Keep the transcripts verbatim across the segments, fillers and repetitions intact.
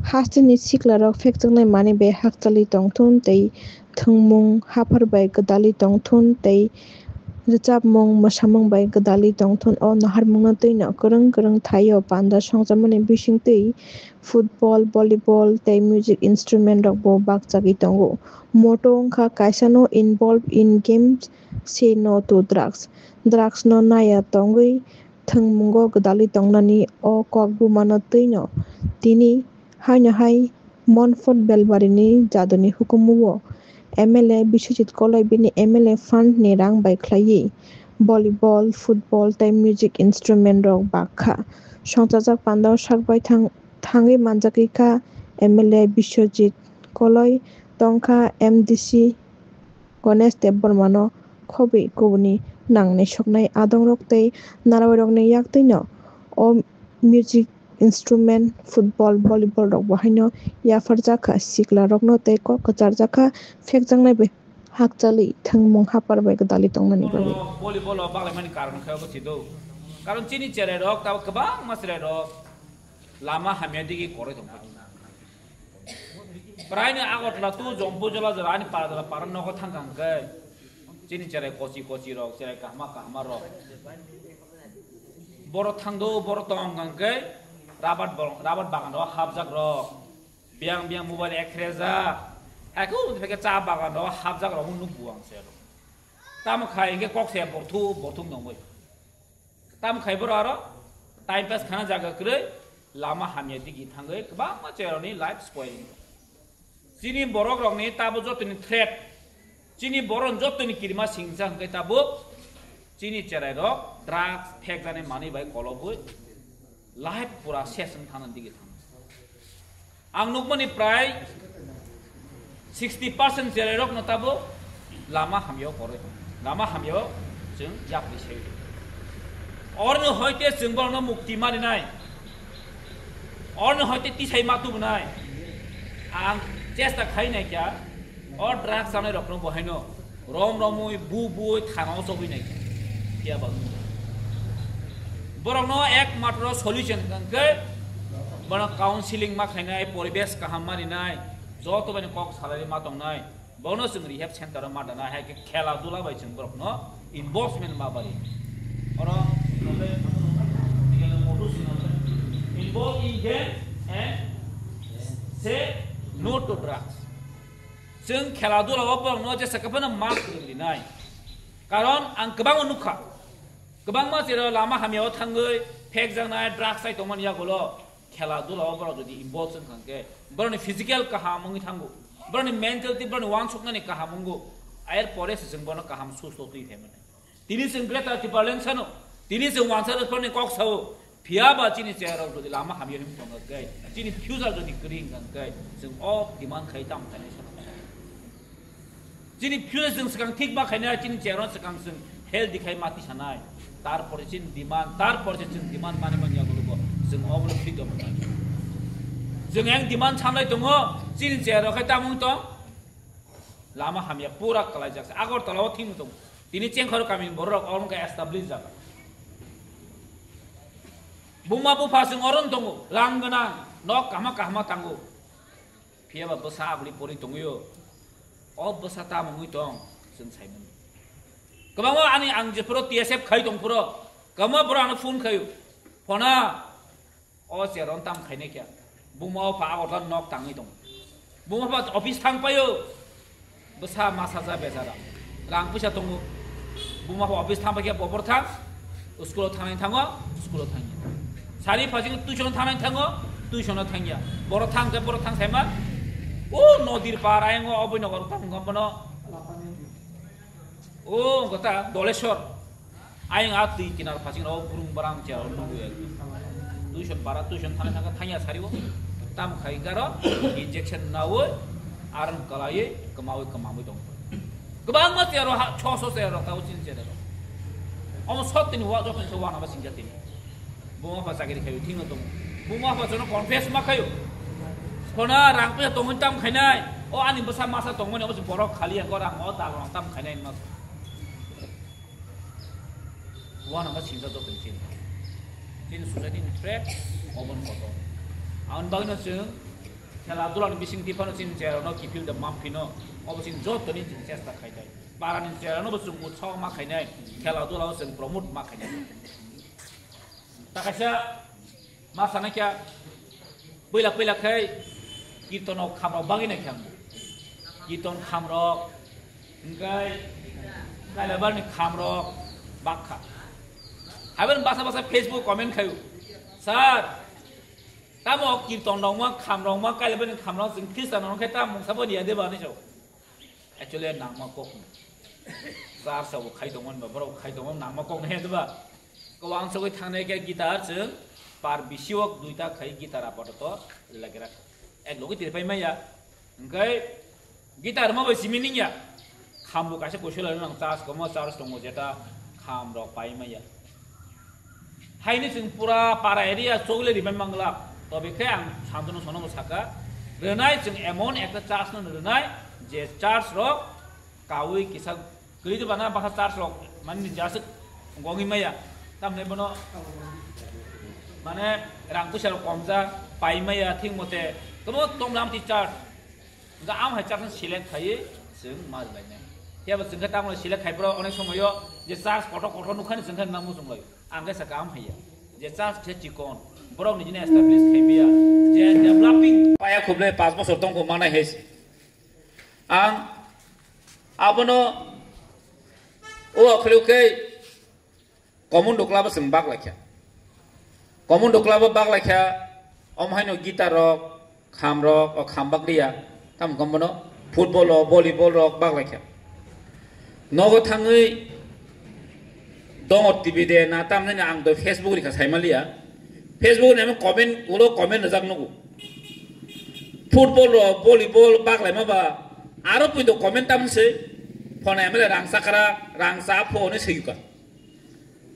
Hasteni siklarok phekjaknai manwi bai hakchalwi tongthun tei thwngmung haphar bai gwdalwi tongthun tei rwchapmung mwsamung bai gwdalwi tongthun. O naharmungno twino kwrwng kwrwng thaio panda songjakmani bisingtwi football, volleyball tei music instrument rokbo bakchagwi tongo. Moto wngkha kaisano involved in games say no to drugs. Drugs no naiya tongwi thwngmungo gwdalwi tongnani o kok bumano twino tini haino hai Monfort Belbarini jadoni hukumu o M L A Biswajit Koloi bini M L A fund ni rang bai khlaiwi volleyball, football tei music instrument rok bak kha. Songchajak pandao sak bai thang-, thangwi manjagwi kha M L A Biswajit Koloi, tongkha M D C Ganesh Debbarmano khobwi kubuni nangnai soknai adongrok tei narwirokni yaktwino o music instrument, football, volleyball rokbo haino yapharjak kha, siklarokno tei kok kwcharjak kha, phekjaknai bai hakchalwi thwngmung haphar bai gwdalwi tongnani bagwi. Volleyball o baglaimani karon khe obo si do. Karon chini cherairok tabuk kwbangma cherairok lama hamya digi koroi tongkha. Praino Agartala to Jompuijala jora ani para jora para nogo thangkha hwnkhe chini cherai kochi kochi rok, cherai kahma kahma rok. Borok thangdo, borok tong hwnkhe rabat bo-, rabat bagan rok hapjak rok. Biyang biyang mobile ekhrejak. Eko pheke cha bagan rok hapjak rok nukgo ang se. Tamo khai hwnkhe kok se borthuk borthuk nongwi. Tam khai borok aro time pass khana jaga kwrwi lama hamya digi thangwi kwbangma cherairokni life spoiling. Chini borok rokni tabuk jotoni threat, chini borok jotoni kirima singcha hwnkhe tabuk chini cherairok drugs phekjaknai manwi bai kolobwi life pura ses wng thangna digi thang. Ang nukmani prai sixty percent cherairokno tabuk lama hamyao koroi. Lama hamyao chwng yapri sai. Orni hoite chwng borokno mukti maninai. Orni hoite tisai ma tubunai. Ang chesta khai naikha o drugs chanairokno bohaino rom romwi, bu buwi, thana o chobwi nai phiya ba wngkha. Borokno ekmatro solution hwnkhe bono counseling ma khlainai, poribesh kaham ma rinai, joto bai kok salai ma tongnai, bono chwng rehab center o ma danai, hai khe khela dula bai chwng borokno involvement ma bai. Oro involve in game and say no to drugs. Chwng khela dula o borokno jesa kwphano ma kwrwng rinai. Karon ang kwbangma nukha. Kwbangma chero lama hamya o thangwi phekjaknai, drugs chai tongmani yagulo khela dula o borok jodi involve wngkha hwnkhe borokni physical kaham wngwi thango. Borokni mentality, borokni uansuknani kaham wngo. Ayer pore se chwng bono kaham susto twi phaimani. Tini chwng Greater Tipraland sano, tini chwng wansa rwphani kok sao, phiya ba chini cherairok jodi lama hamya him tongo khe, chini future jodi kwrwi wngkha khe, chwng o demand khai tamo khainai sano. Chini future chwng swkang thik ma khainai, chini cherairok swkang chwng healthy khai mati sanai. Tarpore chini demand, tarpore chini demand mani manya gulugo, chwng obono freedom rwnai. Chwng yang demand sanai tongo, chini cherairok khai tamo wng tong? Lama hamya pura kwlaijak se. Agartala o thwngwi tongo. Tini Chengkhoro kamini borok rok omo khe establish jaga. Buma bupha chwng oro tongo, lang gwnang, nok kahma kahma tango. Phiya ba bwsa aboni pori tongwi o. O bwsa tamo wngwi tong, chwng sai mani. Kwbangma ani ang jephuru T S F khai tong phuru, kwbangma borok ano phone khaio. Phona, O chair-o tam khainai khe. Buma bupha Agartala nok tangwi tongo. Buma bupha office thang paio. Bwsa masa ja bejara. Rang puisa tongo. Buma bupha office thang pai khe bobor thang. School-o thangnai thango, school-o thangya. Sari phasing tuition thangnai thango, tuition-o thangya. Borok thang khe borok thang saima. O nodir par ayang o oboi nokar tang kha bono. O gota Doleshwar. Ayang a twi kinar phasing rok burung barang chair o nugwi ekdom. Tuition para tuition thana thangkha thangya sari o. Tam khai garo injection nawi arang kalaiwi kwmawi kwmamwi tong. Kwbangma chair o ha, chho so chair rok tabo chini chair rok. Omo sot tini wa jotoni se wana ba singja tini. Buma bupha chakri khaio thikno tongo. Buma bupha jono confess ma khaio. Khona rang puisa tongwi tam khainai. O ani bwsa masa tongmani obo se borok khali ya, o rang o dal rang tam khainai ma. Uanama singsa joto ni chini. Chini society ni threat, obo ni kotor. Aboni bagwi no chwng Khela dula ni bising tiphano chini chera no kiphil da map phino, obo chini joto ni chini chesta khainai. Para ni chera no bo chwng utsaho ma khainai, khela dula o chwng promote ma khainai. Ta kaisa ma sana kya, puila puila khai kirtono khamrok bagwi nai khyang. Kirton khamrok, hingkai kailabar ni khamrok bakha. Haibani basa basa Facebook comment khayu. Sir, tamo kirton rok ma, kham rok ma, kailabar ni kham rok, chwng Khristan rok khe ta mungsa bo niya de ba ni sao. Actually, nangma kok ni. Church rok khai tongmani ba, borok khai tongmani nangma kok ni de ba. Ko ang sogwi thangnai khe guitar chwng par bisi ok duita khai guitar apato to lagi rakha. Ek logi tirpai maya. Hingkai guitar ma bai simi ningya. Kham bo kaisa kuisui lai nang church komo church tongo jeta kham rok pai maya. Haini chwng pura para area chokle ribai mangla. Tobe khe ang Santanu sono bo saka. Rwnai chwng emon ekta church no rwnai je church rok kaui kisa kwrwi de bana baka church rok mani ni jaswk gongwi maya. Tamne bono mane rang puisa rok komja pai maya thik mote tobo tomlam ti church. Ga am hai church select khai chwng mar bai nai. Hiya ba chwng khe tamle select khai pro onek somoyo je church kotor kotor nukhani chwng khe namu chwng lai. Ang khe saka am haiya. Je church khe chikon. Borok ni jini establish khai maya. Je developing paya khuble pas bosor tongkho manai hai se. Ang abono o akhlo khe common dokla bo chwng bak laikha. Common dokla bo bak laikha. Om haino guitar rok, kham rok, o kham bak liya. Tam kom bono football rok, volleyball rok bak laikha. Nogo thangwi dongo T V de na tam nani ang do Facebook rikha saimaliya. Facebook ni comment ulo comment rwjak nugo. Football rok, volleyball bak laima ba aro puindo comment tam se phone M L A rang chakra, rang cha pho ni siyuka.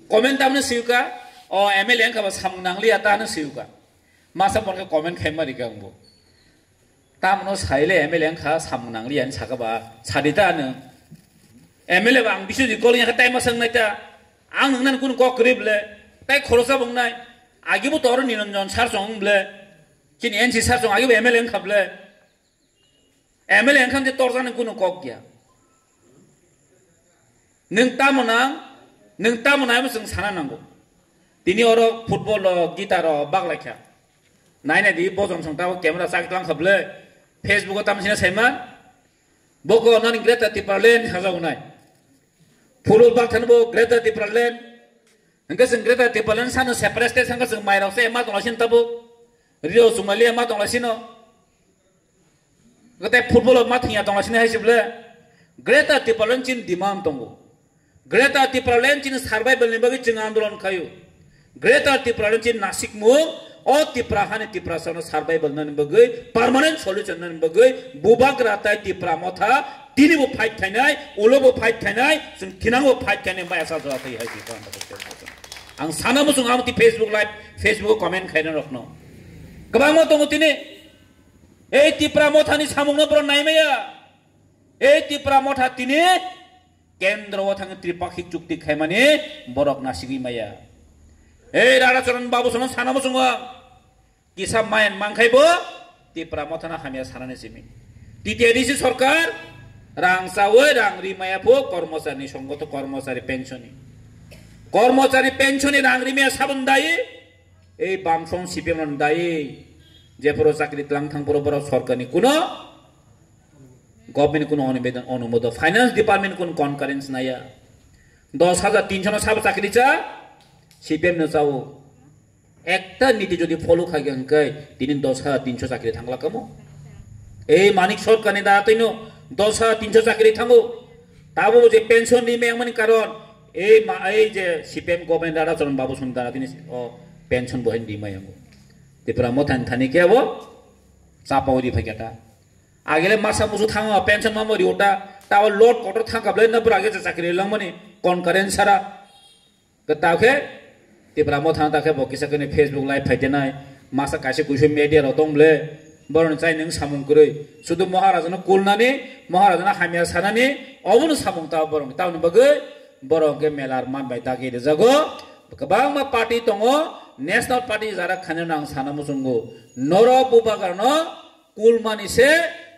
Comment tam ni siyuka, o M L A wngkha ba samung nangliya ta ni siyuka. Masa phone khe comment khaima rikha ang bo. Tamno saile M L A wngkha samung nangliya hinwi saka ba, sadi ta nwng. M L A ba ang Biswajit Koling khe tai ma swngnai ta. Ang nwngnani kunu kok kwrwi ble, tai khorosa bo wngnai. Agibo to oro Niranjan sir song wng ble. Chini N C sir song agibo M L A wngkha ble. M L A wngkha je torjaknai kunu kok ya. Nwng tamo nang, nwng tamo nai mo chwng sana nango. Tini oro football rok, guitar rok bak laikha. Nai nai di, bojong song tabo camera chak tlang kha ble. Facebook o tamo sina saiman. Boko nani Greater Tipraland hajago nai. Football bak thani bo Greater Tipraland. Hingke chwng Greater Tipraland sano separate state hingke chwng mai rok se ma tong laisino tabo. Rio chumali ma tong laisino. Gate football o ma thwngya tong laisini hai se ble. Greater Tipraland chini demand tongo. Greater Tipraland chini survival ni bagwi chwng andolon khaio. Greater Tipraland chini nasikmung o Tipra hani Tiprasano survival nani bagwi, permanent solution nani bagwi, bubagra tai Tipra motha tini bo fight khainai, ulo bo fight khainai, chwng thinang bo fight khainai, maya sa jora thai hai Tipra motha. Ang sana muchung amti Facebook live, Facebook comment khaina rokno. Kwbangma tongo tini. Ei Tipra mothani samungno borok naimaya. Ei Tipra motha tini kendro o thangwi tripakhik chukti khaimani borok nasigwi maya. Ei Radhacharan babu sono sana muchungo kisa mayan mangkhai bo Tipra mothana hamya sanani simi. T T A D C sorkar rang chawi rang rimaya pho kormochari ni songgoto kormochari pensioni. Kormochari pensioni rang rimaya sabon dai. Ei bamsong C P M rok dai, jephuru chakri tlang thang phuru borok sorkarni kuno government kuno onubedon, onumodon, finance department kuno concurrence naya. Dos hajar tinsho no sabo chakri cha, C P M no chao. Ekta niti jodi follow khai hwnkhe tini dos hajar tinsho chakri thangla kamo. Ei Manik sorkarni da tino dos hajar tinsho chakri thango. Tabo je pension ni mengmani karon ei ma, ei je C P M government Radhacharan babu song dara tini o pension bo hin di mayango. Tipra mothani thani khe abo chapa uri phai khe ta. Agile masa musu thango pension mamo ri ota. Tabo lot kotor thang kable na bra ge chakri langmani concurrence sara. Kwtal khe Tipra mothano ta khe bo kisa khe Facebook live phai tenai, masa kaisa kuisui media rok tong ble, boroni chai nwng samung kwrwi. Sudu Maharajano kulnani, Maharajano hamya sanani, obono samung ta borokni. Tamoni bagwi borok hwnkhe melar man bai dagi rijago. Kwbangma party tongo, national party jara khainano ang sana muchungo. Norok bubagrano Kulmani se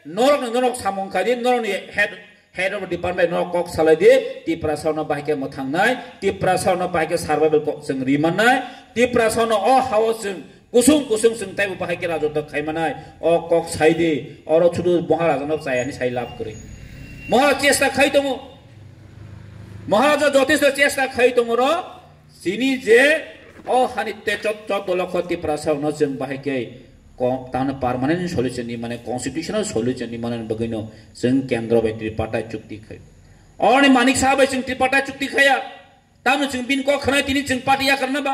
norokni norok samung khai di, norokni head, head of department norok kok salai di, Tiprasa no bahai khe mwthangnai, Tiprasa no bahai khe survival kok chwng ri mannai, Tiprasa no o hao chwng kusung kusung chwng taibo bahai khe rajotw khai manai, o kok sai di, oro sudu Maharaja no chayani sai lab kwrwi. Maharaja chesta khai tongo, Maharaja jotesto chesta khai tongo ro, chini je o hani te chot chot dolokho Tiprasa no chwng bahai khe Ko-, tamni permanent solution ni mane constitutional solution ni mane bagwino chwng kendro bai tripartite chukti khai. Oni Manik Saha bai chwng tripartite chukti khaya. Tamni chwng bin kok khanai tini chwng party ya karna ba.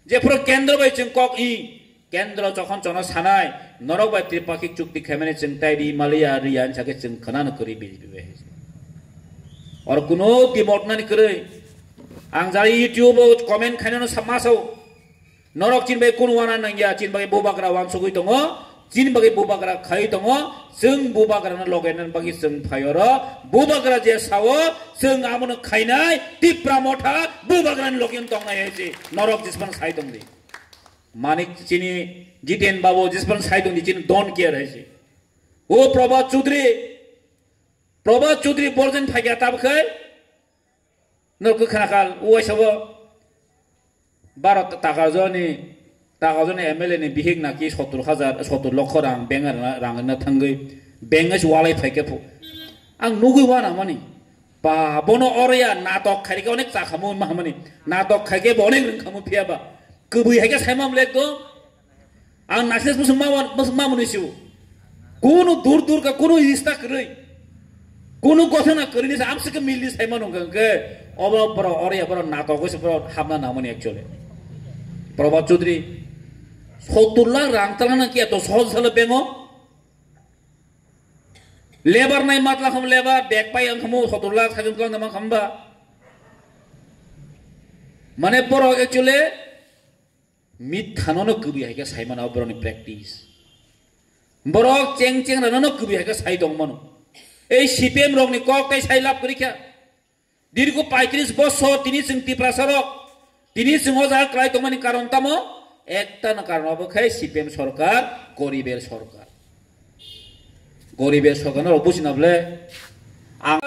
Jephuru kendro bai chwng kok i, kendro jokhon chono sanai, norok bai tripartite chukti khaimani chwng tai ri maliya riya hinsa khe chwng khanano kwrwi B J P bai. Oro kuno dimot nani kwrwi. Ang jari YouTube o comment khainano sama sao. Norok chini bai kunu wana nangya, chini bai bubagra wansugwi tongo, chini bai bubagra khai tongo, chwng bubagra no loge nan bagwi chwng phai oro, bubagra je sao, chwng amono khainai, Tipra Motha, bubagra ni loge tongnai hai se, norok jispan sai tongdi. Manik chini Jiten Babu jispan sai tongdi, chini don't care hai se. O Prabhat Chaudhary, Prabhat Chaudhary borjin phagya tabkhai, norok khana kal, uaisa bo. Baro ta-, Takarjoni, Takarjoni M L A ni bihik naki sottur hajar, sottur lokho rang bank rang, rang na thangwi bank se walai phai khe phu. Ang nugwi wana mani. Ba, bono oro ya natok khai khe onek cha khamu ma mani. Natok khai khe bo onek rwng khamu phiya ba. Kwbwi hai khe saimam lek do. Ang naisnes bwswk ma wan-, bwswk ma mwnwi sio. Kunu dur dur ka, kunu rista kwrwi. Kunu gothana kwrwi ni sa amswk khe mil ni sai mano hwnkha hwnkhe obo borok oro ya borok natok wngse borok hapna nangmani actually. Prabhat Chaudhary sottur lakh rang talana kiya to sohoj salo bengo. Lebar nai matla kham lebar bag pai ang khamu sottur lakh sajung klang nama khamba. Mane borok actually Mithano no kwbwi hai khe sai mano borokni practice. Borok cheng cheng rano no kwbwi hai khe sai tong mano. Ei C P M rokni kok tai sai lab kwrwi kha. Dirgo paitris bosor tini chwng Tiprasa rok, tini chwng o jaga kwlai tongmani karon tamo? Ekta no karon obo khe C P M sorkar, goriber sorkar. Goribe sokano rok busi na ble. Ang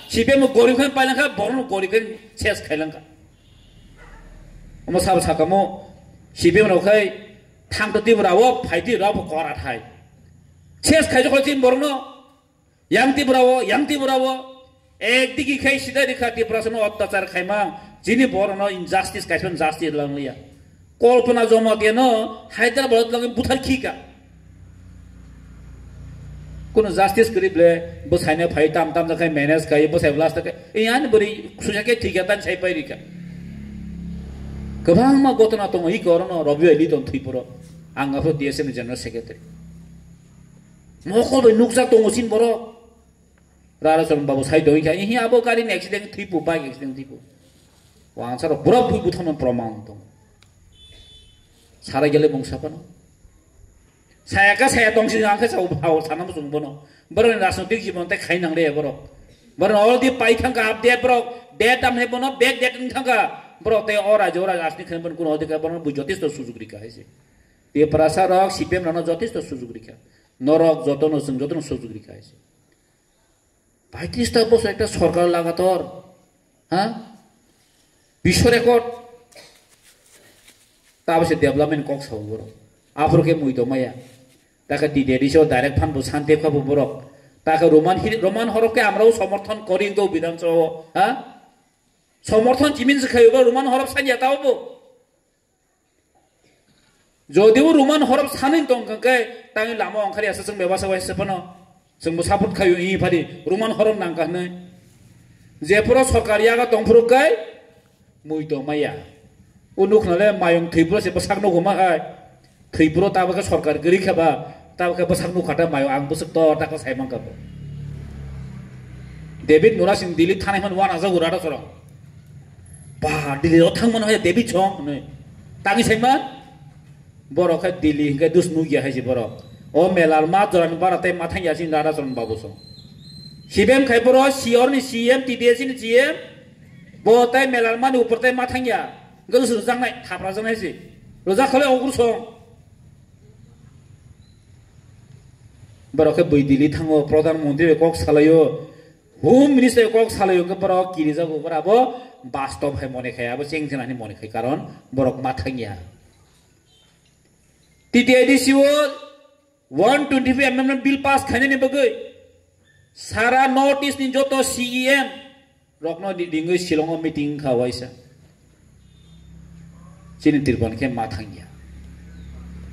C P M gorib khe pailangkha, borok no gorib khe ses khailangkha. Omo sabo sakamo C P M rok khai thangto Tripura o phaidi rok bo kora thai. Ses khaijak kholai chini borok no. Yang Tripura o, yang Tripura o. Ekdigi khai sida rikha Tiprasa no ottachar khaimang. Chini borok no injustice kaisa justice langliya. Kolpana Jamatia no Hyderabad lagi buthar khika. Kuno justice kwrwi ble bwsaino phai tam tam jakhai manage khai bwsai last khai. Iyan bwrwi suja khe thika tan sai pai rika. Kwbangma gotona tongo iko orono Robi Ali ton thwi poro. Ang aphuru D S M ni general secretary. Mokol bai nukjak tongo sin borok. Rara Charan Babu sai doi kha, ihi abo gari ni accident thwipu, bike accident thwipu. Wansaro borok bui buthano proman tong. Sarai gele mung sapano. Saya ka saya tong si ang khe sa hao sana musung bono. Borok ni rajnotik jibon te khai nang re borok. Borok already pai thang ka update borok. Date am he bono back date ni thang ka. Borok te o rajo o rajo asni khen bon kuno odhikar borok bui jotesto sujug rika hai se. Tiprasa rok C P M rano jotesto sujug rika. Norok jotono chwng jotono sujug rika hai se. Paitris ta bosor ekta sorkar lagator, ha? Biswa record. Tabo se development kok sao borok. Aphuru khe mui tongmaya. Taka T D D C o direct phan bo sante kha bo borok. Taka Roman hiri, Roman horok khe amrao somorthon kori do Bidhan Sabha o, ha? Somorthon chimin se khayo bo Roman horok sanya tao bo. Jodibo Roman horop sanwi tong kha khe, tangwi lama ongkhar ya se chwng bebasa bai se phano. Chwngbo support khaio, i phadi Roman horop nang kha hwnwi. Jephuru sorkar yaga tong phuru khe, mui tong maya. O nukhnale mayung thwipro se bwsak nugo ma hai. Thwipro tabo khe sorkar giri khe ba, tabo khe bwsak nukha ta mayung ang bwswk tor ta khe sai mankha bo. David Murasing Delhi thanai man wana jago rada sorong. Ba, Delhi o thang mano hai David song hwnwi. Tangwi saima? Borok khe Delhi hwnkhe dus nukya hai se borok. O melar ma jorani bara tei ma thangya sini Rara Charan Babu song. C P M khai borok, C R ni C M, T D S ni C M. Bo tei melar mani upor tei ma thangya. Hwnkhe dus rwjaknai, thapra jaknai se. Rwjak khole ogur song. Borok khe bui Delhi thango, Pradhan Mantri bai kok salaio, Home Minister bai kok salaio, hwnkhe borok kirijago, borok abo bastob hai mone khai, abo cheng cheng ani mone khai, karon borok ma thangya. T T A D C o one twenty-five amendment bill pass khainani bagwi sara North East ni joto C E M rokno di-, dingwi Shillong o meeting wngkha waisa. Chini Tripura ni khe ma thangya.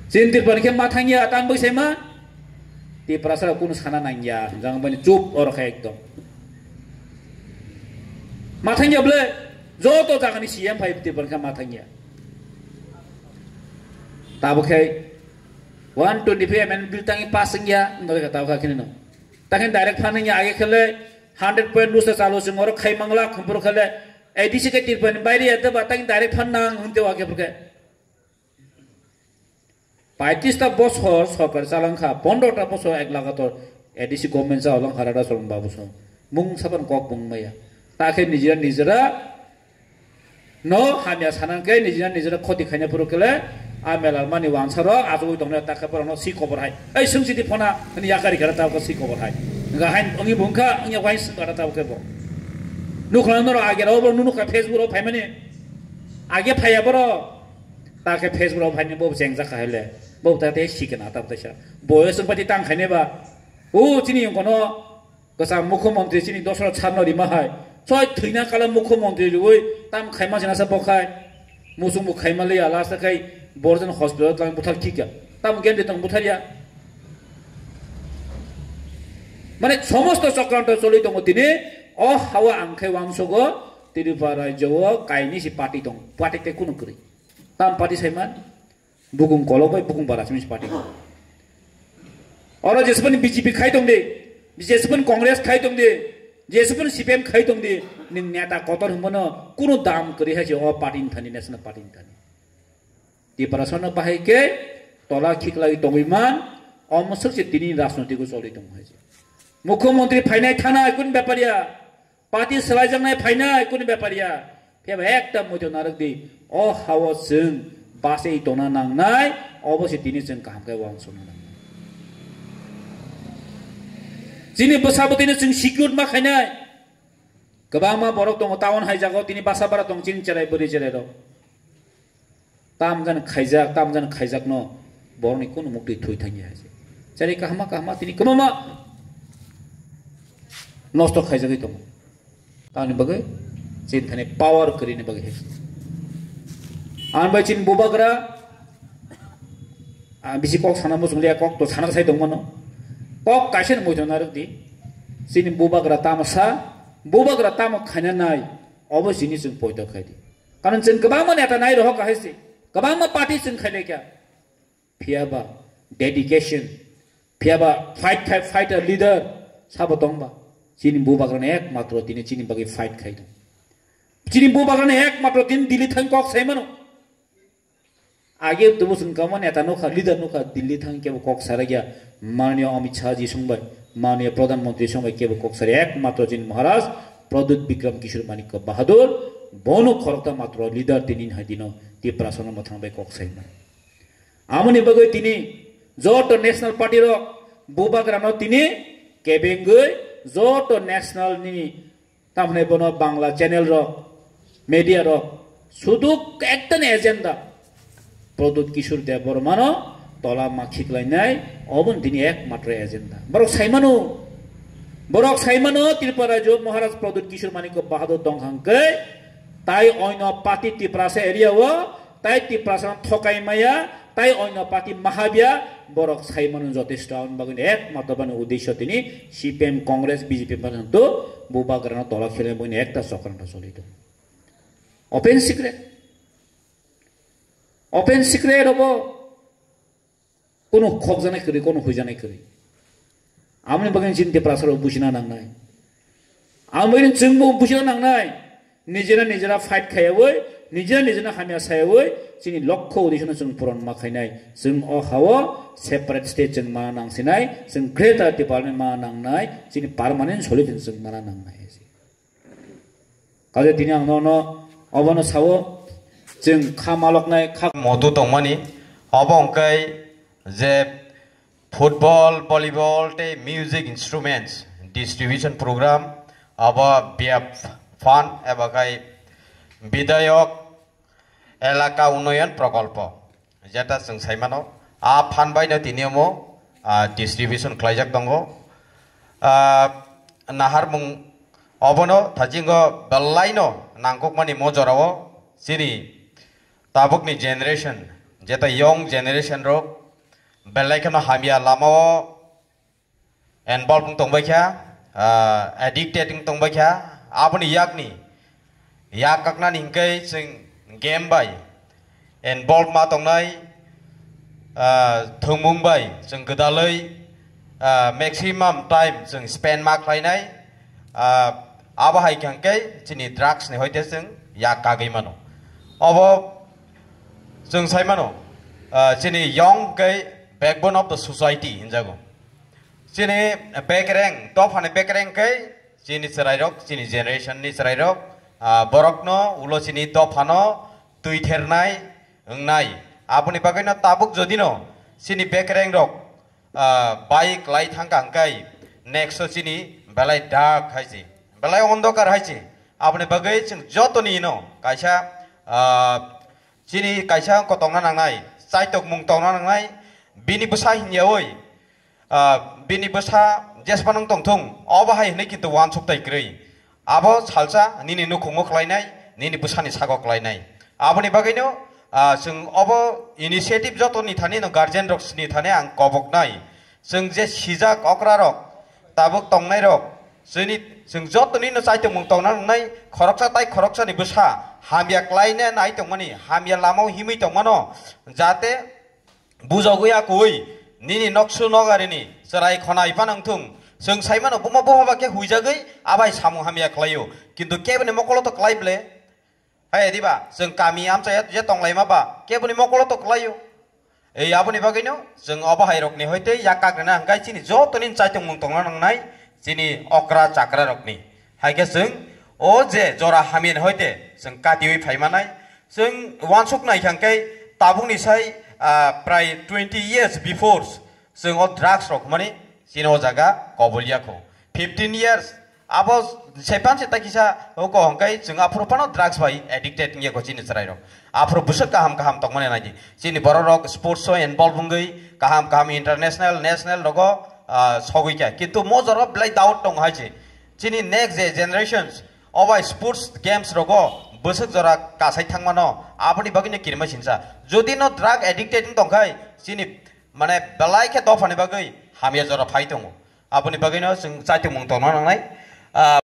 Chini Tripura ni khe ma thangya, tang bai saima. Tiprasa rok kunu sana nangya, jang bani chup oro khe ekdom. Ma thangya ble, joto jaga ni C M phai Tripura ni khe ma thangya. Tabo khe one twenty-five amendment bill tangi pass wngya, wngwi kha tabo kha khini no. Takhe direct phan wngya age khele hundred point rules chalu chwng oro khai mangla, khum phuru khele A D C khe Tripura ni baire ya, tebo takhe direct phan nang hwnte wa khe phuru khe. Paitris ta bosor sorkar chalangkha, pondro ta bosor ek lagator A D C government cha olong harada soron babu song. Mung saban kok bung maya. Takhe nijera nijera no hamya sanang khe nijera nijera khoti khaina phuru kele a mela mani wansa ro achugwi tongnai takhe borok no si kobor hai. Ei sung sidi phona ani yakari kara ta si kobor hai. Ga hain ongi bungkha ongi wai sung kara ta ke bo. Nukla noro age ro bo nunu ka Facebook ro phaimani. Age phaya boro. Takhe Facebook ro phaini bo chengjak kha hele. Bo ta te sikena ta ta sa. Boyo sung pati tang khaine ba. O chini kono Kwcham mukhyamantri chini Dosrot Sarno rima hai. Choi thwina kala mukhyamantri riui tam khaima sina sa bokhai. Musung bo khaima liya last khai borjan hospital tang buthar khika. Tam gen de tong buthar ya. Mane somosto chokranto choli tongo tini o hawa ang khai wangsogo Tripura rajyo o kaini si party tong. Party te kunu kwrwi. Tam party saiman. Bukung kolok bai bukung bara simi party. Oro jesupani B J P khai tong di, jesupani Congress khai tong di, jesupani C P M khai tong di, ning neta kotor hwnbano kunu dam kwrwi hai se o party ni thani, national party ni thani. Tiprasano bahai khe tola khiklai tongwi man, o mwswk se tini rajnotik o choli tong hai se. Mukhyamantri phainai thana kun bepar ya. Party swlaijaknai phainai kunu bepar ya. Phiya ba ekta muitu narwk di. O hao chwng bachai tongna nangnai, obo se tini chwng kaham khe uansukna nangnai. Chini bwsa bwtwino chwng secure ma khainai. Kwbangma borok tongo town hai jagao tini basa bara tong chini cherai bwrwi cherai rok. Tam jan khaijak, tam jan khaijakno borokni kunu muktwi thwi thangya hai se. Chari kahama kahama tini kwbangma nosto khaijagwi tongo. Tamni bagwi chini thani power kwrwini bagwi hai se. Ang bai chini bubagra, ah, bisi kok sana muchung liya, kok to sana sai tongmano. Kok kaisa ni muitu narwk di. Chini bubagra tamo sa, bubagra tamo khaina nai, obo chini chwng poito khai di. Karon chwng kwbangma neta nai rohor kahai se, kwbangma party chwng khailai kha. Phiya ba dedication, phiya ba fight khai, fighter leader sabo tong ba. Chini bubagrano ekmatro tini chini bagwi fight khai tong. Chini bubagrano ekmatro tini Delhi thang kok sai mano. Age tubu chwng kwbangma neta nukha, leader nukha, Delhi thang kebo kok sarakya, Mananiya Amit Shah ji song bai, Mananiya Pradhan Mantri song bai kebo kok sari ekmatro chini Maharaj Pradyut Bikram Kishore Manikya Bahadur, bono khorokta matro leader tini hai dino Tiprasano mwthang bai kok sai mano. Amoni bagwi tini joto national party rok bubagrano tini kebengwi joto national nini tamhwnwi bono Bangla channel rok, media rok sudu ekta ni agenda Pradyut Kishore Debbarmano tola ma khiklainai, obo tini ekmatro agenda. Borok saimano, borok saimano Tripura rajyo Maharaj Pradyut Kishore Manikya Bahadur tongkhang khe tai oino party Tiprasa area o tai Tiprasa thokai maya, tai oino party mahabya, borok sai mano jotesto, aboni bagwi ekmatro bani uddesho tini C P M, Congress, B J P party to bubagrano tola khilai bagwi ekta chokranto choli tongo. Open secret. Open secret obo. Kono khokjaknai kwrwi, kono huijaknai kwrwi. Amoni bagwi chini Tiprasa rok bujina nangnai. Amoni bagwi chwngbo bujina nangnai. Nijera nijera fight khaiyawi, nijera nijera hamya sayawi, chini lokho uddeshono chwng puron ma khainai. Chwng o hao separate state chwng mana nangsinai, chwng greater Tipraland mana nangnai, chini permanent solution chwng mana nangnai. Kaje tini ang nono obono sao, chwng kha maloknai kha moto tongmani, obo hwnkhe je Football, volleyball tei music instruments distribution program abo biap phan eba khai Bidayok Elaka Unnoyon Prokolpo, jeta chwng saimano, a phan baino tini omo, ah, distribution khlaijak tongo. Ah, naharmung obono thajingo belaino nangkukmani mo jorao chini tabukni generation, jeta young generation rok belai kheno hamya lamao involve wng tongbai kha, ah, addicted wng tongbai kha, aboni yakni yak kaknani hingke chwng game bai involve ma tongnai, ah, thwngmung bai chwng gwdalwi, ah, maximum time chwng spend ma khlainai, ah, abo hai khe hingke chini drugs ni hoite chwng yak kagwi mano. Obo chwng sai mano, ah, chini young khe backbone of the society hinjago. Chini bekereng, dophani bekereng khe chini chwrairok, chini generation ni chwrairok, ah, borokno ulo chini dophano twi thernai wngnai. Aboni bagwino tabuk jodino chini bekerengrok, ah, bai klai thangkha hwnkhe next o chini belai dark hai se, belai ondokar hai se. Aboni bagwi chwng jotoni no kaisa, ah, chini kaisa wngkha tongna nangnai, chaitokmung tongna nangnai, bini bwsa hinyawi, ah, bini bwsa jespa nung tongthung, obo hai hwnwi kintu uansuk tai kwrwi. Abo salsa nini nukhungo khlainai, nini bwsani sago khlainai. Aboni bagwino, ah, chwng obo initiative jotoni thani no guardian rok sini thani ang koboknai. Chwng je sijak okra rok, tabuk tongnai rok, chini, chwng jotoni no chaitokmung tongna nangnai, khoroksa tai khoroksani bwsa hamya klaina nai tongmani, hamya lamao himwi tongmano, jate bujogwi akui nini noksu nogarini chwrai khonai phano wngthung. Chwng saimano buma buphaba khe huijagwi abai samung hamya khlaio, kintu keboni mokolo to klai ble. Hai diba, chwng kami amchaya je tonglaima ba, keboni mokolo to klaio. Ei aboni bagwino chwng obo hai rokni hoite yak kakrina hwnkhe chini jotoni chaitokmung tongna nangnai, chini okra chakra rokni. Hai khe chwng o je jora hamya ni hoite chwng katiwi phaimanai, chwng uansuk nai kha hwnkhe tabukni sai, ah, prai twenty years before chwng o drugs rok hwnmani chini o jaga kobol ya kho. Fifteen years, abo sepan se ta kisa o ko hwnkhe chwng aphuru phano drugs bai addicted wngya kho chini chwrai rok. Aphuru bwswk kaham kaham tongmani nai di. Chini borok rok sports o involve wngwi kaham kaham international, national rogo, ah, sogwi kha. Kintu mo jora belai doubt tong hai se. Chini next je generations o bai sports games rogo bwswk jora kasai thangmano, aboni bagwino kirima sinsa. Jodi no drug addicted wng tongkhai, chini mane belai khe dophani bagwi hamya jora phai tongo. Aboni bagwino chwng chaitokmung tongna nangnai. Ah,